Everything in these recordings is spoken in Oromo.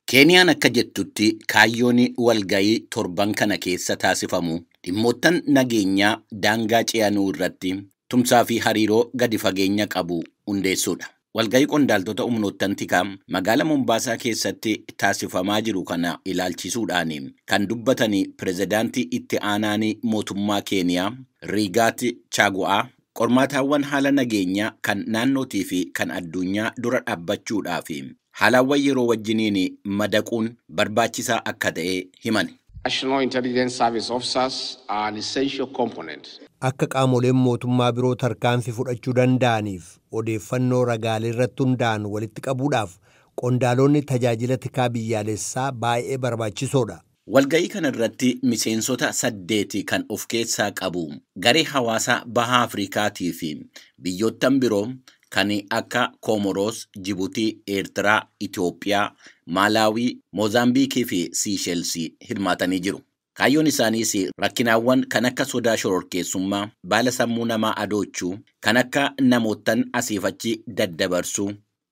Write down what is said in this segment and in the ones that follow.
Keeniyaan akka jettutti, kaayyoon walgayii torban kana keessa taasifamu dhimmoottan nageenyaa daangaa ce'anuu irratti tumsaa fi hariiroo gadi fageenya qabu hundeessuudha. Walgayii qondaaltota humnoottan tikaa magaala Mombaasaa keessatti taasifamaa jiru kana ilaalchisuudhaan kan dubbatan pirezidaantii itti aanaan mootummaa Keeniyaa Rigaat Chaagu'aa, qormaataawwan haala nageenyaa kan naannootii fi kan addunyaa dura dhaabbachuudhaaf haalawwan yeroo wajjiniin madaquun barbaachisaa akka ta'e himan. National Intelligence Service officers are an essential component. Akka qaamoleen mootummaa biroo tarkaanfii fudhachuu danda'aniif odeeffannoo ragaalee irratti hundaa'an walitti qabuudhaaf qondaalonni tajaajila tikaa biyyaalessaa baay'ee barbaachisoodha. Walga'ii kana irratti miseensota 8 kan of keessaa qabu garee hawaasaa Baha Afrikaatii fi biyyoottan biroo kan akka Koomoroos, Jibuutii, Eertiraa, Itoophiyaa, Maalaawii, Moozaambiikii fi Siisheelsii hirmaatanii jiru. Kaayyoon isaaniis rakkinaawwan kan akka sodaa shororkeessummaa, baala sammuu namaa adoochuu, kan akka namoottan asiif achi daddabarsuu,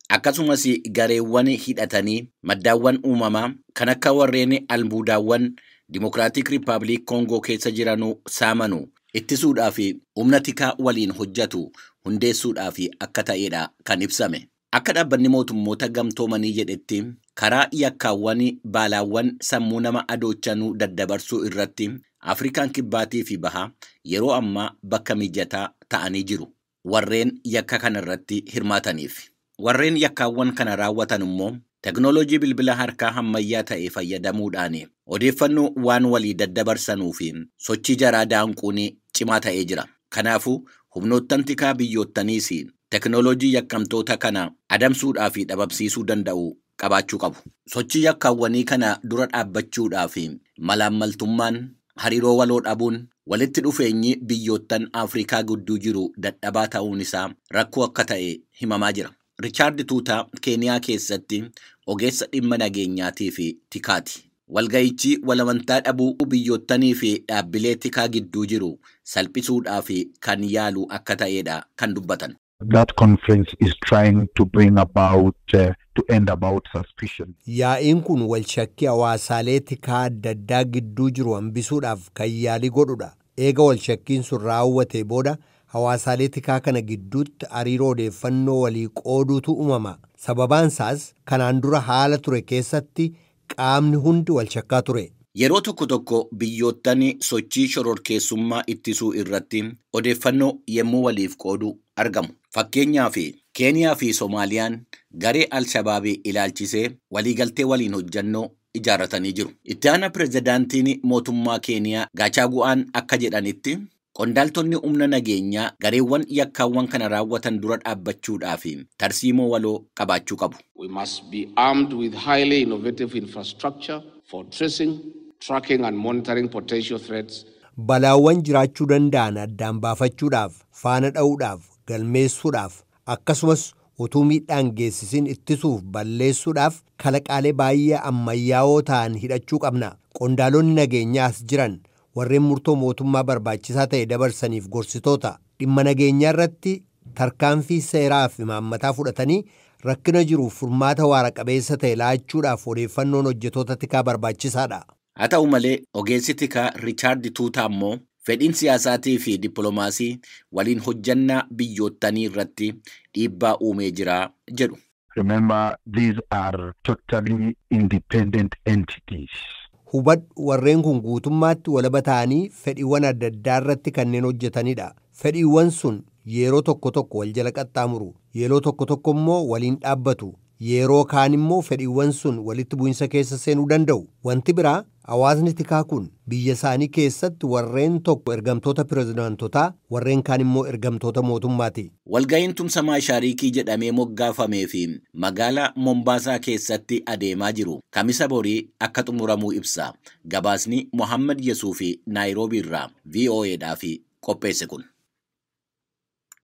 akkasumas gareewwan hidhatanii maddaawwan uumamaa kan akka warreen albuudaawwan Dimokiraatik Rippaabilik Koongoo keessa jiranuu saamanu ittisuudhaa fi humna tikaa waliin hojjetu hundeessuudhaaf akka ta'edha kan ibsame. Akka Dhaabbanni Mootummoota Gamtoomanii jedhetti, karaa yakkaawwan baalaawwan sammuu nama adoochanuu daddabarsuu irratti Afrikaan Kibbaatii fi Bahaa yeroo ammaa bakka mijataa ta'anii jiru, warreen yakka kana irratti hirmaataniif. Warreen yakkaawwan kana raawwatan immoo teknooloojii bilbila harkaa ammayyaa ta'e fayyadamuudhaan odeeffannoo waan walii daddabarsanuu fi sochii jaraa daanquun cimaa ta'ee jira. Kanaafuu humnoottan tikaa biyyoottaniis teknooloojii yakkamtoota kana adamsuudhaa fi dhabamsiisuu danda'u qabaachuu qabu. Sochii yakkaawwanii kana dura dhaabbachuudhaa fi malaammaltummaan, hariiroo waloo dhabuun, walitti dhufeenyi biyyoottan Afrikaa gidduu jiru dadhabaa ta'uun isaa rakkoo akka ta'e himamaa jira. Richaard Tuutaa Keeniyaa keessatti ogeessa dhimma nageenyaatii fi tikaati. Walga'ichi walamantaa dhabuu biyyoottanii fi dhaabbilee tikaa gidduu jiru salphisuudhaaf kan yaalu akka ta'edha kan dubbatan. That conference is trying to bring about, to end about suspicion. Yaa'iin kun walshakkii hawaasaalee tikaa adda addaa gidduu jiru hambisuudhaaf kan yaalii godhudha. Eega walshakkiin sun raawwatee booda hawaasaalee tikaa kana gidduutti hariiroo odeeffannoo walii qooduutu uumama. Sababaan isaas kanaan dura haala ture keessatti qaamni hundi walshakkaa ture. Yeroo tokko tokko biyyoottan sochii shororkeessummaa ittisuu irratti odeeffannoo yemmuu waliif qoodu argamu. Fakkeenyaaf, Keeniyaa fi Soomaaliyaan garee Alshabaabii ilaalchisee waliigaltee waliin hojjannoo ijaarratanii jiru. Itti aanaa pirezidaantiin mootummaa Keeniyaa Gaachaagu'aan akka jedhanitti, qondaaltonni humna nageenyaa gareewwan yakkaawwan kana raawwatan dura dhaabbachuudhaaf tarsiimoo waloo qabaachuu qabu. We must be armed with highly innovative infrastructure for tracing, tracking and monitoring potential threats. Balaawwan jiraachuu danda'an addaan baafachuudhaaf, faana dha'uudhaaf, galmeessuudhaaf, akkasumas utuu miidhaan geessisin ittisuuf balleessuudhaaf kalaqaalee baay'ee ammayyaa'oo ta'an hidhachuu qabna. Qondaalonni nageenyaa as jiran warreen murtoo mootummaa barbaachisaa ta'e dabarsaniif gorsitoota. Dhimma nageenyaa irratti tarkaanfii seeraa fi imaammataa fudhatanii rakkina jiruuf furmaata waara qabeessa ta'e laachuudhaaf odeeffannoon hojjetoota tikaa barbaachisaadha. Haa ta'u malee, ogeessi tikaa Richaard Tuutaa immoo fedhiin siyaasaatii fi dippiloomaasii waliin hojjannaa biyyoottanii irratti dhiibbaa uumee jira jedhu. Remember, these are totally independent entities. Hubadhu, warreen kun guutummaatti walaba ta'anii fedhiiwwan adda addaa irratti kanneen hojjetanidha. Fedhiiwwan sun yeroo tokko tokko wal jala qaxxaamuru, yeroo tokko tokko immoo waliin dhaabbatu, yeroo kaan immoo fedhiiwwan sun walitti bu'insa keessa seenuu danda'u. Wanti biraa, hawaasni tikaa kun biyya isaanii keessatti warreen tokko ergamtoota pirezidaantotaa, warreen kaan immoo ergamtoota mootummaati. Walga'iin tumsa Maashaariikii jedhamee moggaafamee fi magaalaa Mombaasaa keessatti adeemaa jiru Kamisa borii akka xumuramuu ibsa gabaasni Mohammad Yesuufi Naayiroobii irraa VOAdhaaf qopheesse kun.